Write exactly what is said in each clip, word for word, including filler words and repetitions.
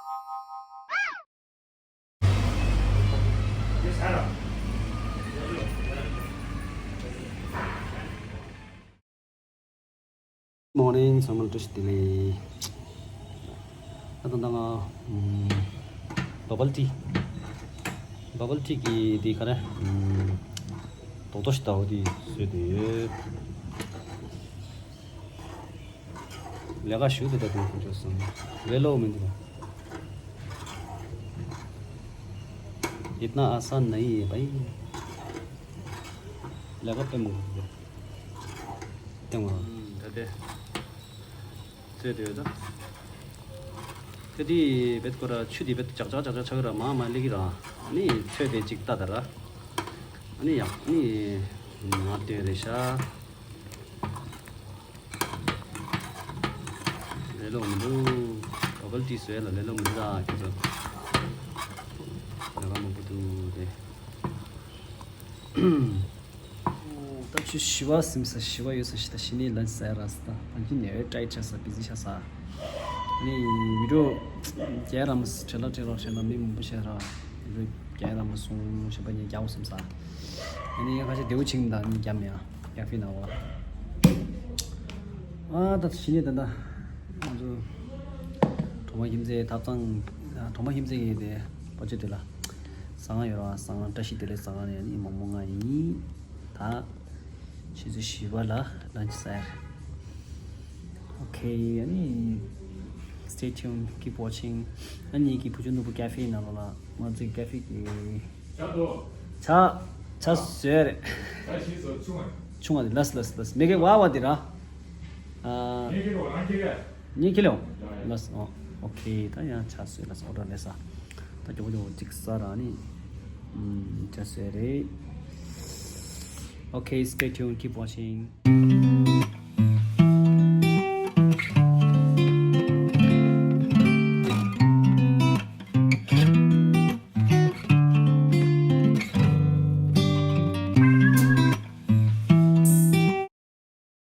Morning, ཚང་མ་ལ་བཀྲ་ཤིས་བདེ་ལེགས། ད་ད་ང་བ་བལ་ཊི། བ་བལ་ཊི་གི་དེ་ག་རེ། རྡོག་རྡོག་ཞིག་ལྟ་བུ་དེ་བཟོས་བསྡད་ཡོད། ལས་ཀ་ཞུ་དེ་ད་དུང་ཁོང་ཚོ་སོང་། ལས་སླ་པོ་མི་འདུག་པ། इतना आसान नहीं है भाई। ལས་ཀ་དཔེ་མང་པོ་འདུག་སྟེང་བ། ད་དེ་ཚོད་དེ་ཡོད་ད། ད་དེ་བེད་ཀོ་ར་ཆུ་དེ་བེད་ཅག་ཅག་ཅག་ཅག་ཆག་ར་མ་མ་ལི་གི་ར། ཨ་ནི་ཚོད་དེ་ཅིག་ལྟ་ད་ར། ཨ་ནི་ཡག་ཨ་ནི་ང་དེ་རེད་ཤག་ལས་སླ་པོ་མི་འདུག་བ་བལ་ཊི་བཟོས་ལ་ལས་སླ་པོ་མི་འདུག་ད་ཁྱེད་ཚོ། ལས་ཀ་མང་པོ་འདུག་དེ། ད་ཆུ་བཞི་པ་ཟིན་ས་བཞི་པ་ཡོད་ས་ཞིག་ད་ཞི་ནི་ལན་ཟེར་ར་ས་ད་ཕན་ཚུན་ནས་ཨེ་ཊའི་ཆ་ས་བི་ཟི་ཆ་ས། ཨ་ནི་བི་ཌི་ཡོ་རྒྱལ་རམ་ས་ཁྲེ་ལོ་ཁྲེ་ལོ་ཁྲེ་ལོ་མི་མང་པོ་བཤད་ར། བི་ཌི་ཡོ་རྒྱལ་རམ་སོང་ཞེས་པ་ཉིད་རྒྱལ་བོ་ཟིན་ས། ཨ་ནི་ཁ་ཤས་བདེ་བོ་ཆིག་མི་འདུག་ཨ་ནི་རྒྱབ་ནས་ཡང་ཡག་ཕི་ན་བ། ཨ་ད་ཞི་ནི་ད་ད་ང་ཚོ་གྲོ་མ་ཁྱིམ་མཚེས་ཐབ་ཚང་གྲོ་མ་ཁྱིམ་མཚེས་ཀྱི་དེ་པོ་ཅི་དེ་ལ་ཟ་ཁང་ཡོད་ར། ཟ་ཁང་བཀྲ་ཤིས་བདེ་ལེགས་ཟ་ཁང་ནས་ཨ་ནི་མོག་མོག་ང་ཡིན། ད་ཆུ་ཚོད་བཞི་པ་ལ་ལན་ཆི་ཟ་ཡ་རེད། Okay, ཨ་ནི་stay tuned, keep watching. ཨ་ནི་གི་བུ་ཆུང་ནོར་བུ་ཀ་ཧྥེ་ནང་ལོགས་ལ་ང་ཚོའི་ཀ་ཧྥེ་གི་ཇ་དོ། ཇ། ཇ་བཟོས་རེད། ཇ་ཞིག་བཟོ་ཆུང་བ། ཆུང་བ་དེ་ལས་ལས་ལས་མེ་གེ་བ་བ་དེ་ར། ཨ། ངས་ཁྱེར་རོགས་རང་ཁྱེར་ཡ། ངས་ཁྱེར་ལེའོ། ཡ་ཡ། ལས་ཨོ། ཨོ་ཁེ། ད་ཡང་ཇ་བཟོས་ལས་ཨོ་ཌར་ལས་ས། ད་མགྱོགས་མགྱོགས་ཅིག་ཟ་ར་ནི། ཨམ། ཇ་བཟོས་རེད། Okay, stay tuned, keep watching.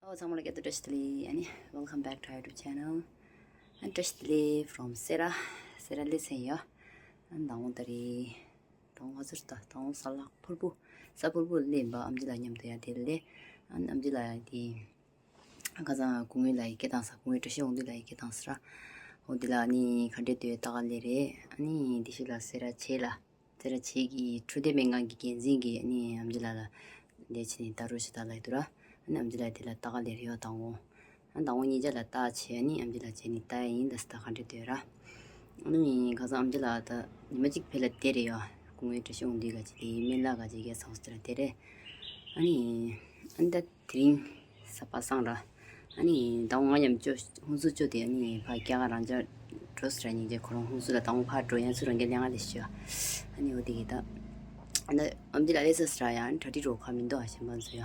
ཨོ་ཚང་མ་ལ་སྐྱབས་སུ་བཀྲ་ཤིས་བདེ་ལེགས། ཨ་ནི་welcome back to our YouTube channel. ཨ་བཀྲ་ཤིས་བདེ་ལེགས་from སེ་ར། སེ་ར་ལེ་ཚན་ཡོད། ཨ་མདང་དགོང་ད་རེད། མདང་དགོང་ག་ཚོད་རེད་ད། མདང་དགོང་གཟའ་ལྷག་ཕུར་བུ། གཟའ་ཕུར་བུ་སླེབས་པ་ཨམ་ཆི་ལགས་མཉམ་དུ་ཡར་དེ་ལ་སླེབས། ཨ་ཨམ་ཆི་ལགས་དེ་ཁ་སང་སྐུ་ངོ་ལགས་ཀྱིས་སྐད་བཏང་ས། སྐུ་ངོ་བཀྲ་ཤིས་དབང་འདུས་ལགས་ཀྱིས་སྐད་བཏང་ས་ར། འོ་དེ་ལ་ཨ་ནི་ག་འདྲས་འདུག་ལྟ་ག་སླེབས་རེད། ཨ་ནི་དེ་ཤུལ་ལ་སེ་ར་བྱེས་ལ། སེ་ར་བྱེས་ཀྱི་འཕྲོད་བསྟེན་སྨན་ཁང་གི་འགན་འཛིན་གྱིས་ཨ་ནི་ཨམ་ཆི་ལགས་ལ་ལས་བྱེད་ནས་ལྟ་རོགས་བྱེད་ད་ལབ་འདུག་ར། ཨ་ནི་ཨམ་ཆི་ལགས་དེ་ལ་ལྟ་ག་སླེབས་རེད་ཡོད་མདང་དགོང་། ཨ་མདང་དགོང་གཉིས་ཆ་ལ་ལྟ་བྱས་ཨ་ནི་ཨམ་ཆི་ལགས་བྱས་ནས་ལྟ་ཡ་ཡིན་ད་ཟེར་ད་ག་འདྲས་འདུག་ར། ཨ་ནི་ཁ་སང་ཨམ་ཆི་ལགས་ད་ཉི་མ་གཅིག་ཕེབས་ལ་བསྡད་རེད་ཡོད། སྐུ་ངོ་བཀྲ་ཤིས་དབང་འདུས་ལགས་ཀྱི་དེ་སྨན་བླ་ག་ཅིག་གི་ཚོགས་ཟེར་ལ་བསྡད་རེད། ཨ་ནི་ཨ་ནི་ད་དེ་རིང་གཟའ་པ་སངས་ར། ཨ་ནི་མདང་དགོང་ང་མཉམ་ཅོ་ཧུན་སུར་ཅོ་དེ་ཨ་ནི་ཕར་སྐྱ་ཀ་རང་ཅག་འགྲོ་ཟེར་ར། སྙིང་རྗེ་ཁོ་རང་ཧུན་སུར་ལ་མདང་དགོང་ཕར་འགྲོ་ཡང་ཚུར་རང་གི་ལས་ང་ལས་ཤོ། ཨ་ནི་འོ་དེ་གི་ད་ཨ་ནི་ཨམ་ཆི་ལགས་ལས་ས་ཟེར་ར་ཡང་གྲ་སྒྲིག་རོགས་ཁ་མི་འདུག་ཨ་ཞེས་མ་ཚོ་ཡ།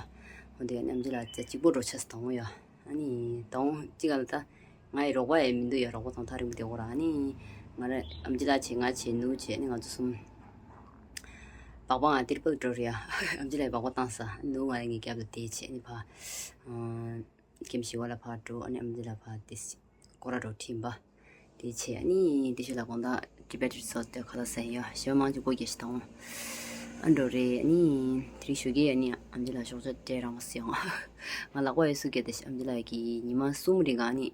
འོ་དེ་ཨ་ནི་ཨམ་ཆི་ལགས་ཅིག་པོ་འགྲོ་ཆས་དང་བོ་ཡ། ཨ་ནི་དང་བོ་ཅིག་ག་ལ་ད་ང་ཡི་རོགས་པ་ཡང་མི་འདུག་ཡ། རོགས་པ་དང་ཐག་རིང་པོ་དེ་གོ་ར། ཨ་ནི་ང་ར་ཨམ་ཆི་ལགས་བྱས་ང་བྱས་ནུ་བྱས་ཨ་ནི་ང་ཚོ་གསུམ། སྦག་སྦག་ང་ཏིར་པག་འགྲོ་རེད་ཡ། ཨམ་ཆི་ལགས་སྦག་སྦག་བཏང་ས་ནུ་ང་ངའི་རྒྱབ་ལ་བསྡད་བྱས་ཨ་ནི་ཕ། ཀེམ་ཞི་བ་ལ་ཕར་འགྲོ། ཨ་ནི་ཨམ་ཆི་ལགས་ཕར་དེ་སྐོར་ར་འགྲོ་ཁྲིམས་པ། དེ་བྱས་ཨ་ནི་དེ་ཤུལ་ལ་དགོང་དག་Tibet Resort དེ་ཁ་ལག་ཟ་ཡ་ཡོད། ཞེ་པོ་མང་ཅིག་སྒོ་རྒྱག་ཤི་དང་། ཨ་འགྲོ་རེད། ཨ་ནི་དེ་རིང་ཞོགས་ཀས་ཨ་ནི་ཨམ་ཆི་ལགས་ཞོགས་ཇ་སྤྲད་རང་བ་སི་ཡོང་། ང་ལག་པ་ཡོད་སུ་སྐྱེ་དེ་ཨམ་ཆི་ལགས་ཀྱིས་ཉི་མ་གསུམ་རིང་ག་ཨ་ནི།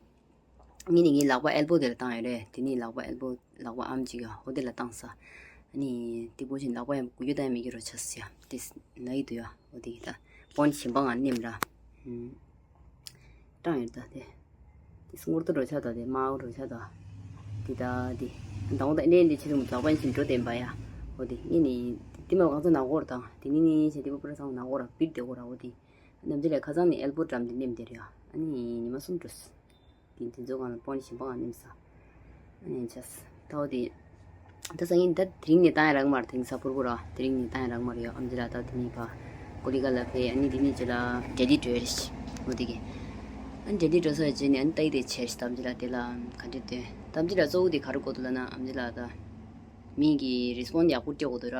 ངས་ནི་ངའི་ལག་པ་ཨེལ་བོ་དེ་ལ་བཏང་ཡོད་རེད། དེ་ནི་ལག་པ་ཨེལ་བོ་ལག་པ་ཨམ་ཅིག་ཡ་འོ་དེ་ལ་བཏང་ས། ཨ་ནི་དེ་བོ་ཞིག་ལག་པ་ཡང་འགུལ་རྒྱུ་བཏང་ཡ་མེད་ཀྱི་རོ་ཆ་སི་ཡ་དེ་ན་ཡི་དུ་ཡ་འོ་དེ་ཡི་ད་པོན་ཞིམ་པ་ང་ནེམ་ར། ཨུམ། བཏང་ཡོད་ད་དེ། དེ་སྔོར་དུ་འགྲོ་ཆ་ད་དེ་དམར་འགྲོ་ཆ་ད། དེ་ད་དེ། ད་འོ་ད་ཨེ་འདྲེ་འདི་ཆེ་རུང་ལག་པ་ཡིན་ཞིང་འགྲོ་བསྟན་པ་ཡ། འོ་དེ་ངས་ནི་དེ་མ་གང་ཚ་ནག་འོར་དང་དེ་ནི་ནི་ཆེ་དེ་བོ་པུ་ར་ཚང་ནག་འོར་ར་པིར་དེ་འོར་ར་འོ་དེ། ནམ་ཅི་ལས་ཁ་སང་ནི་ཨེལ་བོ་འགྲམ་དེ་ནེམ་དེ་རེད་ཡ། ཨ་ནི་ཉི་མ་གསུམ་འགྲོ་སི། དེ་དེ་ཚོ་གང་ལ་པོན་ཞིམ་པ་གང་ནེམ་ས། ཨ་ནི་ཆ་སི། ད་འོ་དེ། ད་སང་ཉིན་ད་དེ་རིང་ནས་བཏང་ཡ་རག་མ་རེད། དེང་སང་ཕུར་བུ་ར་དེ་རིང་ནས་བཏང་ཡ་རག་མ་རེད་ཡ། ཨམ་ཅི་ལགས་ད་དེ་ནས་ཕ་ཀོ་ལི་ག་ལ་ཕེ་ཨ་ནི་དེ་ནས་ཅི་ལ་ལྡི་ལི་འགྲོ་ཡ་རེད་ཤི་འོ་དེ་གི། ཨ་ནི་ལྡི་ལི་འགྲོ་ས་ཡ་བྱས་ནས་ཨ་ནི་ལྟ་ཡི་དེ་ཆེ་ཤི། ད་ཨམ་ཅི་ལགས་དེ་ལ་ག་འདྲ་དེ་ད་ཨམ་ཅི་ལགས་གཙོ་བོ་དེ་ག་རེ་དགོས་འདུག་ལབ་ན་ཨམ་ཅི་ལགས་ད་མི་གི་རི་སི་པོན་ཡག་པོ་སྤྲད་དགོས་འདུག་ར།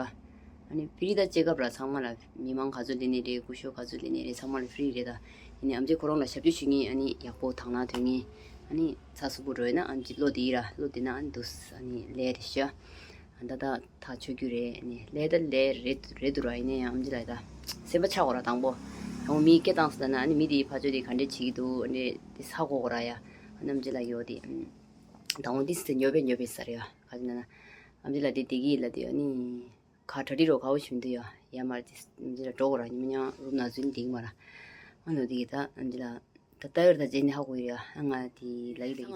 ཨ་ནི་ཕི་རི་ད་ཅེ་ཀབ་ར་ཚང་མ་ལ་མི་མང་ག་ཚོད་སླེབས་ནི་རེད། སྐུ་ཞབས་ག་ཚོད་སླེབས་ནི་རེད། ཚང་མ་ལ་ཕི་རི་རེད་ད། ཡིན་ནའི་ཨམ་ཅི་ཁོ་རང་ལ་ཞབས་ཕྱི་ཞུ་མཁན་ཨ་ནི་ཡག་པོ་དང་ན་དོན་ངེས་ ཨ་ནི་ཚ་སུ་བུ་འགྲོ་ཡིན་ན་ཨམ་ཅི་བློ་དེ་ཡིན་ར། བློ་དེ་ན་ཨ་ནི་འདུག་ཨ་ནི་ལས་རེད་ཤག་ད་ད་ཐག་ཆོད་རྒྱུ་རེད། ཨ་ནི་ལས་ད་ལས་རེད་རེད་འདུག་ར། ཡིན་ན་ཡང་ཨམ་ཅི་ལ་ད་སེམས་པ་ཆགས་དགོས་ར། དང་པོ་དང་པོ་མིའི་སྐད་བཏང་སོང་ན་ཨ་ནི་མི་དེའི་ཕ་ཆོས་དེ་ག་འདྲས་བྱེད་ཀྱི་འདུག་ཨ་ནི་དེ་ཧ་གོ་དགོས་ར་ཡ། ཨ་ནི་ཨམ་ཅི་ལ་ཡོད་དེ་དང་པོ་དེ་སི་ཉོ་བེ་ཉོ་བེ་ས་རེད་ཡ། ག་ཅི་ན་ན་ཨམ་ཅི་ལ་དེ་དེ་གི་ལ་དེ་ཨ་ནི། ག་གྲ་སྒྲིག་རོགས་ག་བོ་ཞུ་འདི་ཡ། ཡ་མར་ཅི་འདི་ལ་འགྲོ་གོ་ར། ཉི་མ་ཉང་རུམ་ན་ཟུན་འདིང་མ་ར། ཨ་ནོ་འདི་གི་ད་འདི་ལ་ད་ལྟ་ཡོར་ད་ཇེ་ནི་ཧ་གོ་ཡོད་ཡ། ཨ་ང་དེ་ལ་ཡི་ལ་ཡི་ཆོ་ར།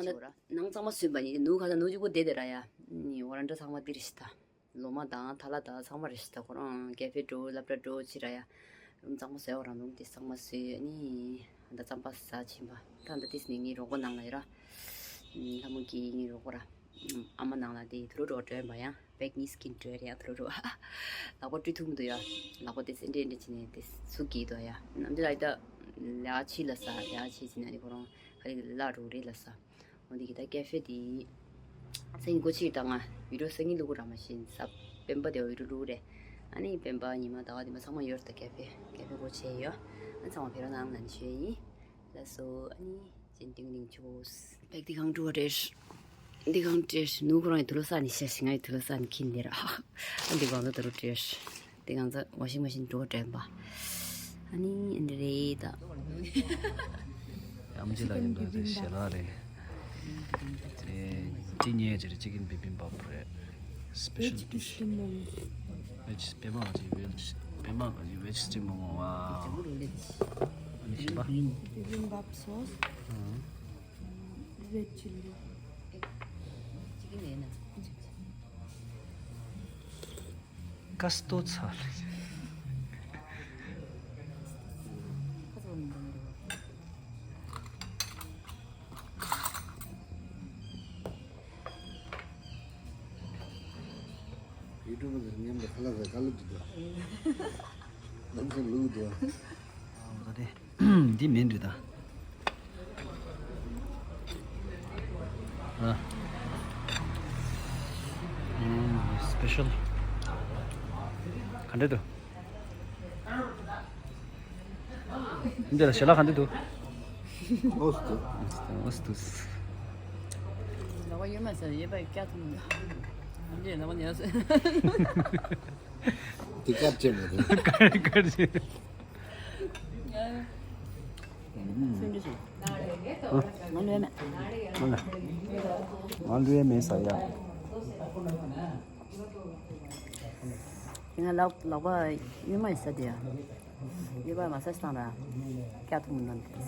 ནང་གཙང་མ་སུན་པ་ནི་ནུ་ག་ད་ནུ་ཅུ་གོ་བསྡད་དེ་ར་ཡ། ནི་འོ་ར་འདྲ་ཚང་མ་འདི་རེ་ཤི་ད། ལོ་མ་དང་ཐ་ལ་ད་ཚང་མ་རེ་ཤི་ད། ཁོ་རང་ཀེ་ཧྥེ་འགྲོ་སློབ་གྲྭ་འགྲོ་ཅི་ར་ཡ། རུམ་གཙང་མ་བཟོས་འོ་ར། རུམ་དེ་གཙང་མ་བཟོས་ནི། ད་རྩམ་པ་ཟ་ཕྱིན་པ། ད་ད་ཏིས་ནི་ངའི་རོགས་པ་ནང་ལ་ཡོད་ར། ལྷ་མོ་གི་ངའི་རོགས་པ་ར། ཨ་མ་ནང་ལ་དེ་དུ་རུ་རོགས་སྒྲོན་པ་ཡང་བེག་ནི་སི་ཀིན་སྒྲོན་རེད་ཡ། དུ་རུ་རོགས། ལག་པ་བཀྲུས་ཐུབ་མི་འདུག་ཡ། ལག་པ་དེ་སེ་འདྲེ་འདྲེ་བྱས་ནས་དེ་སུ་གིས་འདུག་ཡ། ནམ་དེ་ལ་ཡི་ད་ལ་ཕྱི་ལ་ཟ། ལ་ཕྱི་བྱས་ན་དེ་ཁོ་རང་ག་རེ་ལ་རུ་རེད་ལ་ཟ། འོ་འདི་གི་ད་ཀེ་ཧྥེ་དེ་སང་ཉིན་སྒོ་ཕྱེ་ད། ང་བི་ཌིའོ་སང་ཉིན་བླུག་གོ་ར། མ་གཞི་ས་སྤེན་པ་དེ་བ་བི་ཌིའོ་བླུག་རེད། ཨ་ནི་སྤེན་པ་ཉི་མ་ཟླ་བ་དེ་མ་ཚང་མ་ཡོད་རེད། ད་ཀེ་ཧྥེ་ཀེ་ཧྥེ་སྒོ་ཕྱེ་ཡོད། ཨ་ཚང་མ་བེ་རོ་ནང་ལ་ནི་ཤོད་ཡིན། ལགས་སོ། ཨ་ནི་ཅན་ཏིང་ལིང་ཆུ་བོ། བེག་འདི་གང་བྲུ་བ་རེད། འདི་གང་བྲེ་ནུ་ཁོ་རང་ཡི་དུ་ལོ་ས་ནི་ཤ་ཞིང་ང་ཡི་དུ་ལོ་ས་ནི་ཁྱིན་ནི་ར། ཨ་འདི་གང་ཚ་དུ་རུ་བྲེ། འདི་གང་ཚ་ཝ་ཤིང་མ་ཤིན་འགྲོ་དྲན་པ། ཨ་ནི་འདི་རེད་ད། ཨམ་ཅི་ལ་ཡིན་པ་དེ་ཞལ་ལག་རེད། དེ་ཅི་ཉེ་ཅི་རེད། ཅི་ཀིན་བི་བིམ་བབ་རེད། སི་པེ་ཤལ་ཌི་ཤི། ཝེཇ་པེ་མ་ག་ཅི་ཝེཇ་པེ་མ་ག་ཅི་ཝེཇ་སི་ཊིམ་མོ་མོ་བ། ཨ་ནི་ཤི་པ། Bibimbap sauce, red chili. ཀ་སྟོ་ཚ་ལ། ཡུ་ཊུབ་ལ་མཉམ་དུ་ཁ་ལག་ཟ་ག་ལ་འདུག་ད། ལམ་སང་ལུག་འདུག་ཨ། འདི་མིན་འདུག་ད། ཨ། སི་པེ་ཤལ། ག་འདྲ་འདུག་འདི་ལ་ཞལ་ལག་ག་འདྲ་འདུག་ཨོ་སི་ཏུ། ཨོ་སི་ཏུ། ལག་པ་གཡོན་མ་ཟེར་གཡས་པ་སྐྱ་ཐུང་མོ། འདི་ལག་པ་ཉལ་ཟེར། དེ་དཀར་ཆེན་པོ་དེ། དཀར་ཆེན། སེམས་ཅན་ཞིག་ང་ལུས་མེད། ང་ལུས་མེད་ཟེར་ཡ། ང་ལག་ལག་པ་གཡོན་མ་ཡི་ས་དེ་ཡ། གཡོན་པ་མ་ས་ཤི་དང་ར། སྐྱ་ཐུང་མོ་ནང་དེ་ས།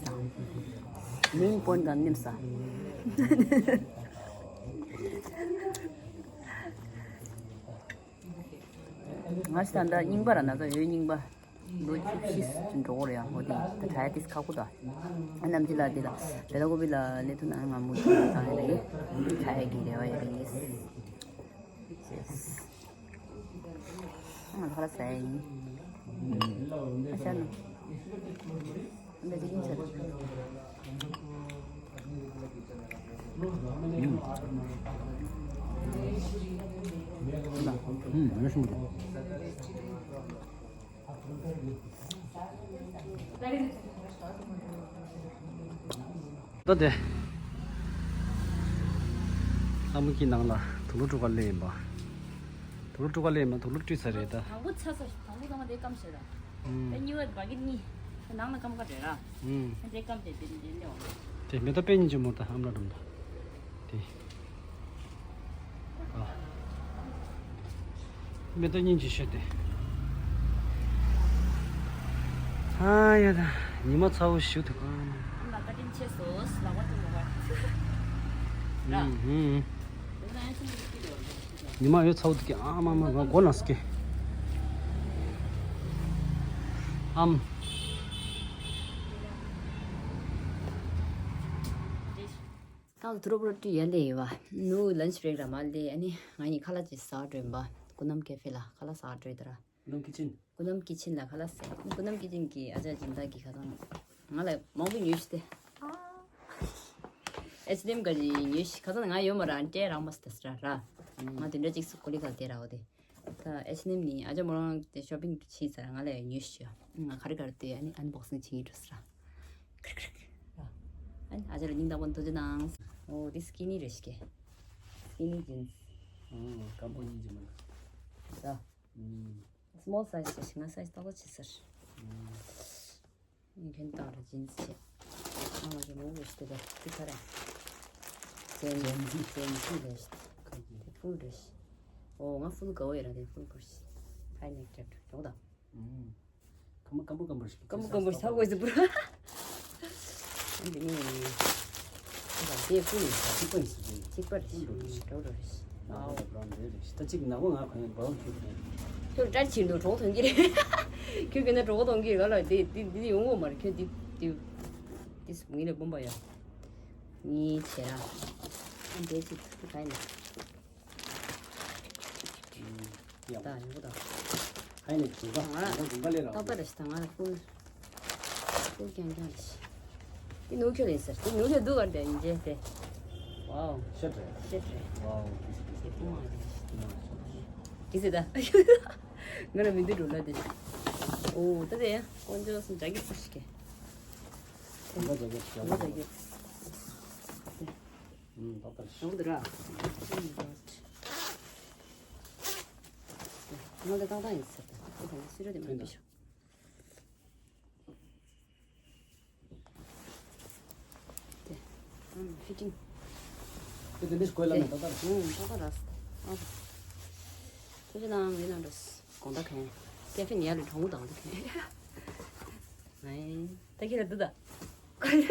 མིང་པོན་དང་ནིམ་ས། ང་ཞིག་ད་ལྟ་རྙིང་པ་ར་ན་ཚ་ཡོད། རྙིང་པ་ལོ་བཅུ་བཞི་ཙམ་འགྲོ་གི་རེད་ཡ། འོ་དེ་ད་ད་ཡ་ཏིས་ཁག་པོ་ད། ཨ་ནམ་ཅི་ལ་དེ་ལ་བེ་ལ་ཀོ་བི་ལ་ལས་དུ་ན་ང་མུ་ཐུག་བཏང་ཡ་རེད། ད་ཡ་གི་རེ་བ་ཡ་རེད། ང་ལ་ཁ་ལག་ཟ་ཡ་ཡིན། ཨ་ཤ་ནུ། འདི་ཅི་ཡིན་ཟེར། ཨུམ། ཨུམ། ད་དེ། ལྷ་མོ་གི་ནང་ལ་དུག་ལོག་བཀྲུ་ག་སླེབས་ཡིན་པ། དུག་ལོག་བཀྲུ་ག་སླེབས་ཡིན་པ། དུག་ལོག་བཀྲུས་ཚར་རེད་ད། དང་པོ་ཚ་ས་དང་པོ་ཚང་མ་དེ་སྐམ་ཤེས་ད། ཨུམ། ད་གཉིས་པ་བ་གི་གཉིས། ད་ནང་ལ་སྐམ་ག་རེད་ར། ཨུམ། ད་དེ་སྐམ་དེ་དེ་དེ་འདྲ་བ། དེ་མེ་ཏོག་པད་ཉིན་ཅི་མོ་ད་ཨམ་ལ་འགྲོ་མི་ད། དེ། ཨ། མེ་ཏོག་སྙིང་རྗེ་ཤོས་དེ། ཨ་ཡ་ད། ཉི་མ་ཚ་བོ་ཞུ་ཐུབ་ག་ཨ་མ། ལག་པ་དྲིན་ཆེ་སོ། ལག་པ་དྲིན་མོ་བ། ཧུམ་ཧུམ། ཉི་མ་ཡོད་ཚ་བོ་དུ་གི་ཨ་མ་མ་ང་མགོ་ན་སྐེ། ཨམ། ཏང་དུ་རོ་པོ་ཏི་ཡ་ལེ་ཡི་བ། ནུ་ལན་ཆི་བྲེག་ར་མ་ལེ། ཨ་ནི་ང་ཡི་ཁ་ལག་ཅིག་ཟ་འགྲོ་ཡིན་པ། ཀུ་ནམ་ཀེ་ཧྥེ་ལ་ཁ་ལག་ཟ་འགྲོ་ཡི་ད་ར། ཀུ་ནམ་ཀི་ཆིན། ཀུ་ནམ་ཀི་ཆིན་ལ་ཁ་ལག་ཟ། ཀུ་ནམ་ཀི་ཆིན་གི་ཨ་ཅག་སྦྱིན་བདག་གི་ཁ་སང་ང་ལ་མང་པོ་ཉོས་ཤི་སྟེ། ཨེཆ་ཨེན་ཨེམ་ག་ཅིག་ཉོས་ཤི། ཁ་སང་ང་ཡོད་མ་ར། ཨན་ཏེ་རང་མ་སྟེ་སྲ་ར། ང་དེ་འདྲ་ཅིག་སུ་ཀོ་ལི་གལ་དེ་ར་འོ་དེ། ད་ཨེཆ་ཨེན་ཨེམ་ནི་ཨ་ཅག་མོ་རང་དེ་ཤོ་པིང་ཕྱིན་ཚར། ང་ལ་ཡང་ཉོས་ཤི་ཡ། ང་ག་རེ་ག་རེ་དེ་ཨ་ནི་ཨན་བོག་སིང་བྱེད་ཀྱི་འགྲོ་སྲ། ཁྲིག་ཁྲིག་ར། ཨ་ཅག་ལ་སྙིང་ཐག་པ་ནས་ཐུགས་རྗེ་གནང་། ཨོ་དེ་སི་ཀི་ནི་རེད་ཤག་སི་ཀི་ནི་ཇིན་སི། ཨང་སྐམ་པོ་ཡིན་གྱི་མ་རེད། ད། ཨང་། སི་མོལ་སའི་ཛི་ཞིག་ང་སའི་ཛི་ཏག་ཏག་བྱེད་ས་རེད། ཨང་། ངས་ཁྱོན་བཏང་ར་ཇིན་སི་བྱས། ང་མ་གི་མོ་རེ་ཞིག་དེ་དེ་ཁ་ར། ཇེན་ཇེན་ཛི། ཇེན་ཛི་རེ་ཞིག་ཁ་གི་དེ་ཕུལ་རེ་ཞིག་ཨོ་ང་ཕུལ་དགའ་བོ་ཡོད་ར་དེ་ཕུལ་དགོས་ཤིག་ཧའི་ནེག་ཀྲེབ་ཡོང་དང་། ཨང་། སྐམ་པོ་སྐམ་པོ་སྐམ་པོ་ཞིག་སྐམ་པོ་སྐམ་པོ་ཞིག་ཚ་བོ་ཡིན་ཟེར་པུ་ར། འདི་ནི། ཁྱོད་ལ་དེ་ཀུན་ཡིན་ས། གཅིག་པ་ཡིན་ས་དེ། གཅིག་པ་རེད། ཀུན་འགྲོ་གི་རེད། འགྲོ་འགྲོ་རེད། ཨའོ་འགྲོ་འགྲོ་རེད། ད་གཅིག་ནག་པོ་ང་གོན་ཡོད་འབའ་ཁྱོད་གོན། ཁྱོད་སྐྲ་ཕྱིར་འདུག་གྲོགས་ཐོན་གྱི་རེད། ཁྱོད་གོན་ན་གྲོགས་ཐོན་གྱི་རེད་ག་ལ་དེ་དེ་དེ་ཡོང་གི་མ་རེད། ཁྱོད་དེ་དེ་དེ་ངེད་ལ་སྤུན་པ་ཡ། གཉིས་བྱེད་ར། ཨ་འདྲས་ཅིག་ཐུག་ག་ཡིན་ན། ཡ། ད་ཡོང་གི་ད། ཧའི་ནས་དགུན་ཁ། ང་དགུན་ཁ་དགུན་ཁ་ལས་ར། ཏག་ཏག་རེད་ཤག་ད་ང་ལ་ཕུལ། ཕུལ་རྐྱང་རྐྱང་རེད་ཤག་དེ་ནུ་ཁྱོད་ཡིན་ཟེར། དེ་ནུ་ཁྱོད་འདུག་ག་དེ་ཡིན་རྗེས་དེ། ཝའོ། ཤེས་རེད། ཤེས་རེད། ཝའོ། དེ་སི་དེ་སི་དེ་མ་རེད། དེ་མ་རེད། དེ་སི་ད། ང་ལ་མི་འདུག་འགྲོ་ལ་དེ། ཨོ་ད་དེ་ཡ་དཀོན་མཆོག་གསུམ་ཇ་གི་སུ་ཞིག་གི། དགུན་ཁ་ཇ་གི་དགུན་ཁ་ཇ་གི། ཨུམ་ཏག་ཏག་རེད། ཡོང་འདི་ར། ང་ལ་ཏག་ཏག་ཡིན་ཟེར་ད། ཁོ་དང་སི་ར་དེ་མ་ཐོན་ད། བི་ཤོ། དེ། ཨུམ་ཕི་ཊིང་། དེ་དེ་འདྲ་ཞིག་གོས་ལ་ན་ཏག་ཏག་རེད། ཨུམ་ཏག་ཏག་རེད། ཨ། ཐུགས་རྗེ་གནང་། མི་ནང་འགྲོ། དགོང་དག་གན། ཀེ་ཧྥེ་ནི་ཡར་ལ་གྲོང་དང་འདུག་གན། ཨེ། ད་ཁྱེད་ལ་འདུག་ད། ཁྱེད་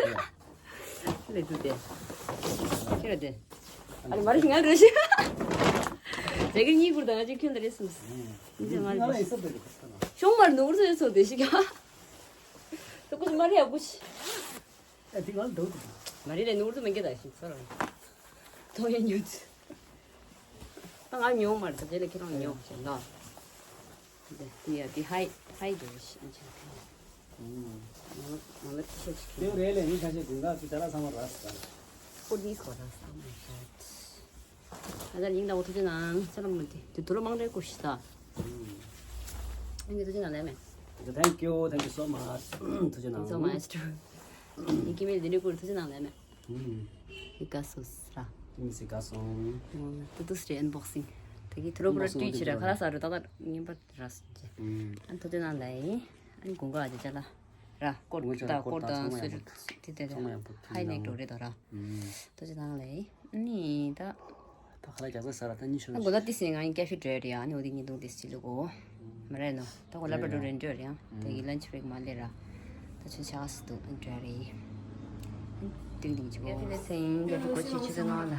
ལ་འདུག་དེ། ཁྱེད་ལ་དེ། ཨ་ལེ་མ་རེད་ང་རེད་ཤི། ཇ་གི་གཉིས་བསྐུར་དང་ང་ཅིག་ཁྱོད་ལ་རེད་སོང་། ཨེ། འདི་ང་རེད། ཤོང་མར་ནུ་བུར་ཚོད་ཚོད་དེ་ཤི་ཀ། ད་ཀུ་ཅི་མ་རེད་ཡ་ཀུ་ཅི། ཨ་དེ་ང་ལ་འདུག་དེ། མ་རེད་ལས་ནུ་བུར་ཚོད་མི་འགྱེད་ད་ཤི་ཚོར་རང་། ཐོང་ཡ་ཉོ་ཚོད། ད་ང་ཉོ་མ་རེད། ད་དེ་ལ་ཁྱེད་རང་ཉོ་ཞེས་ལ། འདི་འདི་ཡ་འདི་ཧའི་ཧའི་འདི་ཞིག་ཅིག་ཁྱེད། ང་ལ་ང་ལ་ཏི་ཤ་ཅིག་དེ་ཁྱེད། རེད་ལས་ཡིན་ཁ་ཤས་དགུན་ཁ་ཅིག་ད་ར་ཚང་མ་ར་སི་ཀ། ཨོ་ནི་སི་ཁོ་ར་སི་ཀ་མ་ཤད། ཨ་ད་ཉིན་ད་འོ་ཐུགས་རྗེ་གནང་ས་ལ་མ་འདི་དུ་དུ་ལོ་མང་རེ་ཀུ་ཤི་ད། ཨ་ནི་ཐུགས་རྗེ་གནང་ལེ་མེ། Thank you, thank you so much. ཐུགས་རྗེ་གནང་། Thank you so much too. ཉིན་ཀི་མེ་འདི་འདྲ་ཀུ་ར་ཐུགས་རྗེ་གནང་ལེ་མེ། ཨུམ། ཡི་ག་སོ་སི་ར། ཏི་མི་སི་ག་སོང་། ཏུ་ཏུ་སི་རེ་ཨན་བོག་སིང་། ད་གི་ཐུ་རོ་པུ་ར་ཏུས་ཕྱི་ར་ཁ་ལ་ས་རུ་ཏག་ཏག་ངན་པ་ར་སོང་ཅེ། ཨན་ཐུ་ཏེ་ན་ལའི། ཨན་གུང་ག་ཨ་ཅེ་ཅ་ལ། ར་ཀོར་ད་ཀོར་དང་སུ་རུ་ཏི་ཏེ་ཏེ་ཧའི་ནེག་འགྲོ་རེ་ད་ར། ཐུ་ཏེ་ན་ལའི། ནི་ད། ད་ཁ་ལ་རྒྱག་ས་ས་ར་ད་ཉི་ཤུ་ར། གོ་ད་ཏི་སེ་ང་ཡིན་ཀེ་ཧྥེ་འགྲོ་རེ་ཨ་ནི་འོ་དེ་ཉིན་དུང་ཏི་སི་ལུ་གོ། མ་རེད་ནོ། ད་ཁོ་ལབ་པ་འགྲོ་རེ་འགྲོ་རེད་ཡང་། དེ་གི་ལན་ཆི་བྲེག་མ་ལེ་ར། ད་ཆུ་ཆགས་སུ་འགྲོ་རེད། ཏིང་ཏིང་ཆུ་གོ། ཡ་ཕི་ལེ་སེང་ག་ཕི་གོ་ཆི་ཆུ་ཚོད་ནང་ལ།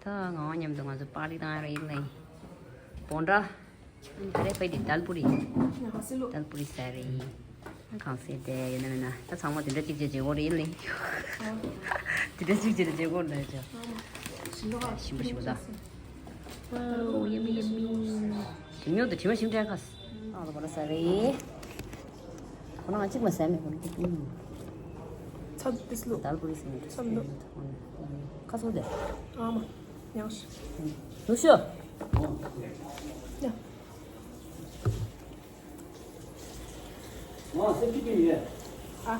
ད་ང་བ་མཉམ་དུ་ང་ཚོ་པར་ཏི་བཏང་རེད་ལེ། བོན་ཏྲ། ད་རེ་ཕའི་དི་དལ་པུ་རི། དལ་པུ་རི་ཟ་རེད། གང་ཟེར་དེ་ཡོད་ན་མེད་ན་ད་ཚང་མ་དེ་འདྲ་གཅིག་བྱས་བྱེད་དགོས་རེད་ལེ། དེ་འདྲ་གཅིག་བྱས་བྱེད་དགོས་རེད་ཅོ། ཞིམ་པོ་ཞིམ་པོ་ཟ། ཝའོ་ཡ་མི་ཡ་མི། དེ་མྱོང་དུ་དྲི་མ་ཞིམ་དྲན་ཁ། ཨ་ལ་བ་ལ་ཟ་རེད། ཁོ་ན་ང་གཅིག་མ་ཟ་མེད་ཁོ་ན། ཚ་དུས་ལུ། དལ་པུ་རི་ཟ་མེད། ཚ་མི་འདུག་ཁ་སོ་དེ། ཨ་མ། ཡང་ཞིག་ནུ་ཤོ། ཡ། ཨ།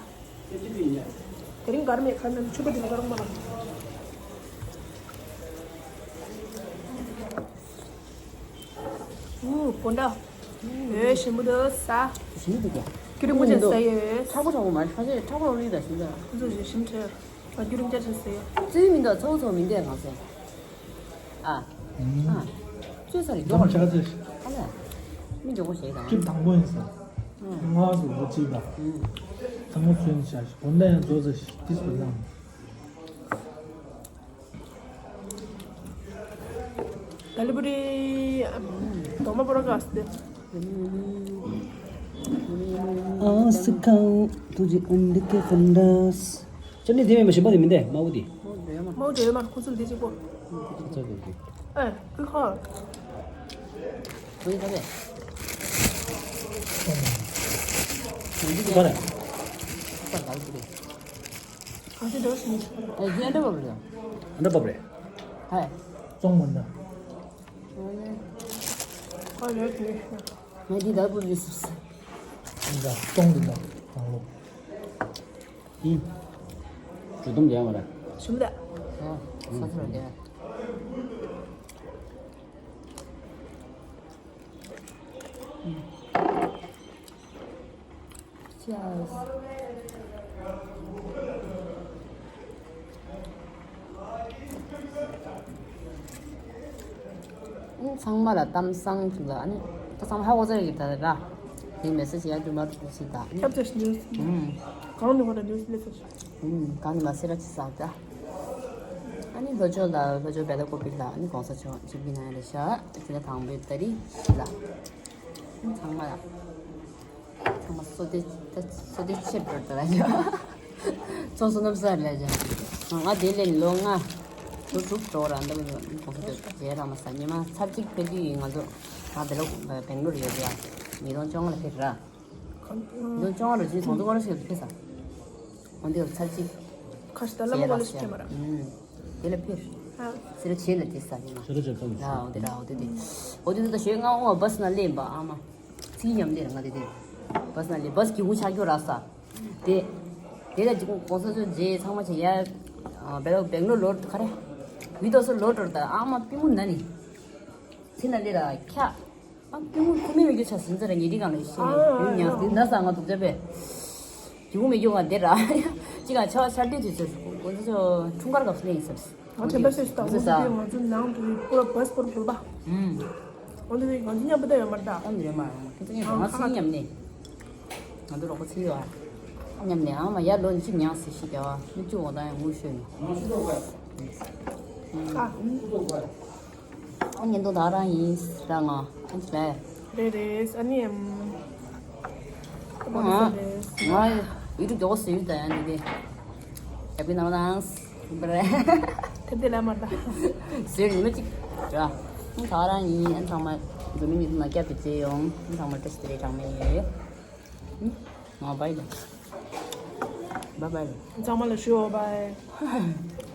དེ་རིང་གར་མེད་ཁ་ན་ཆུ་པ་དེ་ལ་གར་མ་ལ། ཨུ་པོ་འདྲ། ཨེ་ཞིམ་པོ་འདུག་ས། ཞིམ་པོ་འདུག་ག་ཁྱོད་རིང་པོ་ཅན་ཟ་ཡོད། ཁྲག་པོ་ཁྲག་པོ་མ་རེད། ཁ་ཤས་ཁྲག་པོ་རང་ལུས་ད་ཞིམ་ད། ཁོ་ཚོ་ཞིམ་ཁྲེ། ཨ་རྒྱུ་རིང་བསྐྱར་ཆ་ཟེར་ཡ། བཙོས་མི་འདུག་ཚ་བོ་ཚ་བོ་མི་འདུག་གང་ཟེར། ཨ། ཨ། བཙོས་ཚར་རེད་མདོག་ཅག་ཚོས། ཨ་ལས། མི་འཇོག་པོ་ཞིག་དང་། ཀིབ་དང་པོ་ཡིན་ཟེར། ང་སུ་བོ་གཅིག་དང་། དང་པོ་ཚོན་བྱ་ཞིག་བོ་འདྲ་ཡང་བཙོས་ཚར་ཞིག་ཏིས་པ་ལང་། དལ་པུ་རི། དོ་མ་པོ་ར་ག་སྟེ། ཨ་སི་ཁང་དུ་ཇི་ཨན་ཌི་ཀེ་ཕན་ཌས། ཅོ་ནི་དེ་མེད་མ་ཞིམ་པ་དེ་མི་འདས་མ་བུ་དེ། མོ་དེ་མ་ཁོ་ཚོ་འདི་གཅིག་པོ། ཁོ་ཚོ་འདི་གཅིག་ཨེ་ཀི་ཁ། ཁོ་ཡི་ཁ་ལས། ཁོ་འདི་ག་རེད། ཁ་ལ་བུ་དེ། གང་ཞིག་འདྲ་བ་ཞིག་མི་འདུག་ཨ་ཡི་ཨ་འདྲ་བབ་རེད། ཨ་འདྲ་བབ་རེད། ཧའི། བཙོང་མ་འདྲ། ཨ་ཡོད་དེ། ང་འདི་ལྟར་བུ་རེད་ཟེར། འདི་ལྟར་བཙོང་འདི་ལྟར་རང་ལོ། ཨིན། ཇུས་གཏོང་རྒྱག་མ་རེད། ཞུམ་ལ། ཨོ། ས་ཚོ་རེད། Cheers. ཨུམ། ཚང་མ་ལ་གཏམ་བཟང་ཅིག་ལ། ཨ་ནི་ད་ཚང་མ་ཧ་གོ་ཚར་གི་ད་ར། དེ་མེ་སེ་ཇི་ཡར་འགྲོ་མ་འགྲོ་ཞིག་ད། ཁྱབ་ཆེ་ནིའུ་སི། ཨུམ། གང་ནས་ཧོ་ད་ནིའུ་སི་ལེ་ཚོ་ཞིག་ཨུམ། གང་ནས་མ་སེ་ར་ཅི་ཟག་ད། ཨ་ནི་ལྷོ་ཕྱོགས་ལ་ལྷོ་ཕྱོགས་བེ་ལ་ཀོ་པི་ལ། ཨ་ནི་གོང་ས་མཆོག་ཅིག་མི་ན་ཡ་རེ་ཤ། དེ་ལ་དང་པོའི་ཏ་རིག་ལ། ཨུམ། ཚང་མ་ལ། ཚང་མ་བསོད་བདེ་བསོད་བདེ་ཆེ་འགྲོ་འགྲོ་ལ་ཡ། ཚོགས་སུ་ནམ་སར་ལ་ཡ། ང་དེ་ལས་ལོ་ལྔ། ལོ་དྲུག་འགྲོ་ར་འདབ་གོང་ས་མཆོག་མཇལ་ར་མ་ས། ཉི་མ་ཚར་གཅིག་ཕེབས་དུས་ཡིན། ང་ཚོ་ང་བེ་ལོ་བེང་ལོར་ཡོད་ར། ཉིས་སྟོང་བཅོ་ལྔ་ལ་ཕེབས་ར། ཉིས་སྟོང་བཅོ་ལྔ་ལ་ཅི་གོང་ཚོ་སྐོར་ཞིག་ཕེབས་ས། འོན་ཏེ་ཚར་གཅིག་ཁ་ཤི་ད་ལ་མོ་མཇལ་ར་གོ་ལ་ཤི་ཤ། ཁྱེད་མ་ར། ཨུམ། དེ་ལ་ཕེབས། ཨ། སེ་ར་བྱེས་ལ་དེ་ས་ཡིན་ན། སེ་ར་བྱེས་ལ། ཨ། འོ་དེ་ར། འོ་དེ་དེ། འོ་དེ་དེ་ད་ཞོལ་ང་འོ་བ་སི་ན་སླེབས་པ་ཨ་མ། ཚིག་ཉམས་ལེ་ར་ང་དེ་དེ། བ་སི་ན་ལེ་བ་སི་གི་ཧུ་ཆ་གྱོ་ར་ས། དེ། དེ་ལ་ཅིག་གོང་ས་མཆོག་མཇལ། ཚང་མ་ཆ་ཡ། བེ་ལོ་བེང་ལོར་ལོར་ག་རེ། བི་དོ་སོ་ལོར་འགྲོ་ར་ད་ཨ་མ་པི་མུ་ན་ནི། ཚི་ན་ལེ་ར་ཁྱ། ཨ་པི་མུ་ཁུ་མེ་མེ་གྱོ་ཆ་སིན་ཙ་ར་ཉེ་དི་གང་ལ་ཤི་ནི་ཡུ་ཉ་སི་ན་ས་ང་དུག་ཅེ་པེ། གི་ཧུ་མེ་གྱོ་ང་དེ་ར། ཅི་ག་ཆ་ཆ་དེ་དུ་ཚོ་གོང་ས་མཆོག་འཁྲུངས་སྐར་སྐབས་སུ་ནས་ཡིན་ས། ང་ཚོ་འདྲ་བཤད་ཞིག་དང་། འོ་དེ་ང་ཚོ་ནང་དུ་པུ་ར་བ་སི་པོར་ཕུལ་བ། ཨུམ། འོ་དེ་ང་ཚོ་མཉམ་པོ་ད་ཡོད་མ་རེད་ད། ཨ་ནི་རེད་མ་རེད་མ། ཁྱེད་ཚོ་ངས་ང་ཚོ་མཉམ་ནས། ང་ཚོ་རོགས་པ་ཚིག་ཡོད་ཨ། མཉམ་ནས་ཨ་མ་ཡར་ལོ་གཅིག་མྱངས་ཟེར་ཤི་རྒྱ་བ་མི་གཅིག་འོང་དང་ཡང་ངུ་ཤོད་ནས། ཨ། ཨ་ཉིན་དུ་ད་རང་ཡིན་ར་ང་ཨ་ཅི་ལས། རེད་རེད། ཨ་ནི་ཨམ། ང་ང་ཡུ་ཊུབ་མགྱོགས་པོ་བཟོས་ཡོད་ད་ཡང་འདི་དེ། རྒྱབ་ཀྱི་ནང་དང་། བརེ། དེ་དེ་ལ་མ་ད། ཟེར་ཉི་མ་གཅིག་ར། ཨང་ད་རང་ཡིན། ཨང་ཚང་མ་འཛམ་གླིང་མི་ཚང་མ་སྐྱབས་དེ་བྱེད་ཡོང་། ཨང་ཚང་མ་བཀྲ་ཤིས་བདེ་ལེགས་གྲངས་མེད་ཡོད། ཨང་ང་བའི་ལ། བའི་བའི་ལ། ཚང་མ་ལ་ཞུ་བའི་བའི།